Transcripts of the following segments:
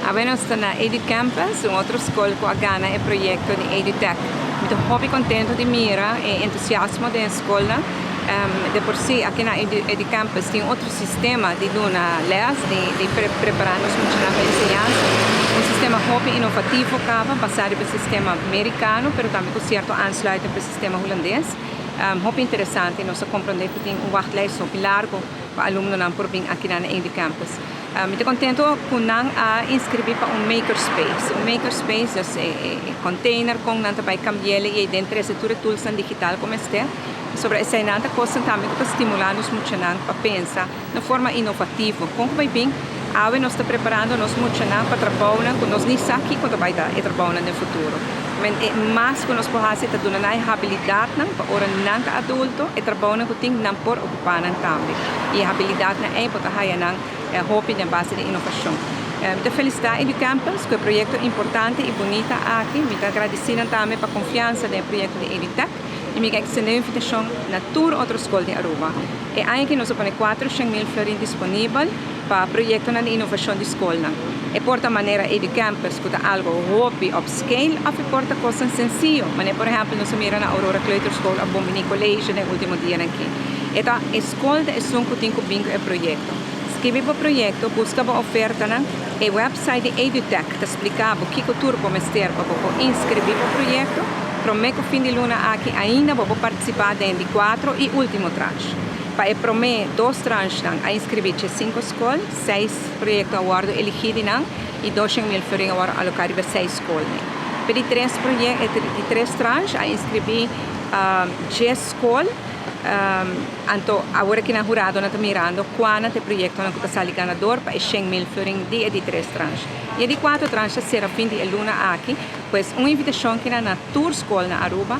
Awe nos ta na EduCampus, un otro skol ku a gana e proyekto di EduTech. Mi ta hopi kontentu di mira e entusiasmo den e skolnan. De por si aki na EduCampus tin otro sistema di duna les, di prepará nos muchanan pa enseñansa. Un sistema hopi inovativo kaba, basá riba e sistema merikano, pero tambe ku sierto aansluiting pa e sistema hulandes. Hopi interesante, nos a komprondé ku tin un wachtlijst hopi largu pa alumnonan por bin aki na EduCampus. Mi ta contento cu nan a inscribi pa un makerspace. Un makerspace, dus e container con nan ta bay cambiele y eyden trece tur e toolsnan digital cu mester. Pasobra esey nan ta cosnan tambe cu ta stimula nos muchanan pa pensa na forma inovativo. Con cu bay bin, awe nos ta preparando nos muchanan pa trabounan cu nos ni sa kico ta bay ta e trabounan den futuro. Men e mas cu nos por haci ta duna nan e habilidadnan pa ora nan ta adulto e trabounan cu tin nan por ocupa nan tambe. Y e habilidadnan ey bo ta haya nan hopi den base di inovashon. Mi ta felisitá EduCampus ku e proyekto importante i bunita aki. Mi ta agradisí nan tambe pa konfiansa den e proyekto di EduTech i mi ke ekstendé un invitashon na tur otro skol di Aruba. E aña aki nos a pone 400.000 florin disponibel pa proyektonan di inovashon di skolnan. E por ta manera EduCampus ku ta algu hopi upscale òf e por ta kosnan sensiyo, manera por ehèmpel nos a mira na Aurora Kleuterschool òf Bombini College den último dianan aki. E ta e skol ta esun ku tin ku bin ku e proyekto. Skibi bo proyekto, buska bo ofertanan. E website di EduTech ta splika bo kiko tur bo mester pa bo por inskribí bo proyekto. Promé ku fin di luna aki ainda bo por partisipá den di kuatro i último tranche. Pa e promé dos tranchenan a inskribí 15 skol, seis proyekto a wòrdu eligí di nan i 200.000 florin a wòrdu aloká riba seis skolnan. Pa di tres di tres tranche a inskribí 10 skol. Anto awor aki nan huradonan ta mirando cuanan ta e proyectonan cu ta sali ganador pa e 100.000 florin di e di tres tranche. Y e di cuatro tranche ta cera fin di e luna aki, pues un invitacion kina na tur scol na Aruba,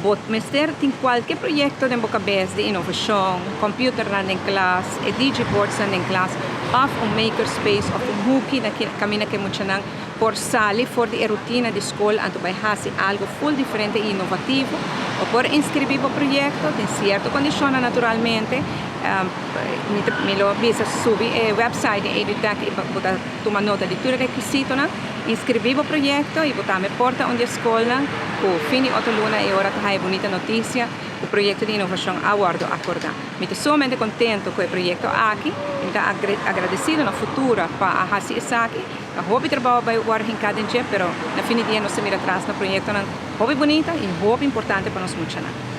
bo mester tin cualke proyecto den bo cabes di innovacion, computernan den klas, e digiboardsnan den klas, of un makerspace of un hoeki na caminda cu e muchanan por sali for di e rutina di skol anto bai hasi algo full diferente i inovativo. Bo por inskribí bo proyekto den sierto kondishonnan naturalmente. Mi lo bisa subi e website di EduTech i bo ta tuma nota di tur e rekisitonan. Inskribí bo proyekto i bo tambe por ta un di e skolnan ku fin di otro luna e ora ta haña bunita notisia ku proyekto di inovashon a wòrdu akordá. Mi ta sumamente kontento ku e proyekto aki i mi ta agradesido na Futura pa a hasi esaki. Ta hopi trabou bai wòrdu hinká den dje, pero na fin di dia nos ta mira tras na proyektonan hopi bunita i hopi importante pa nos muchanan.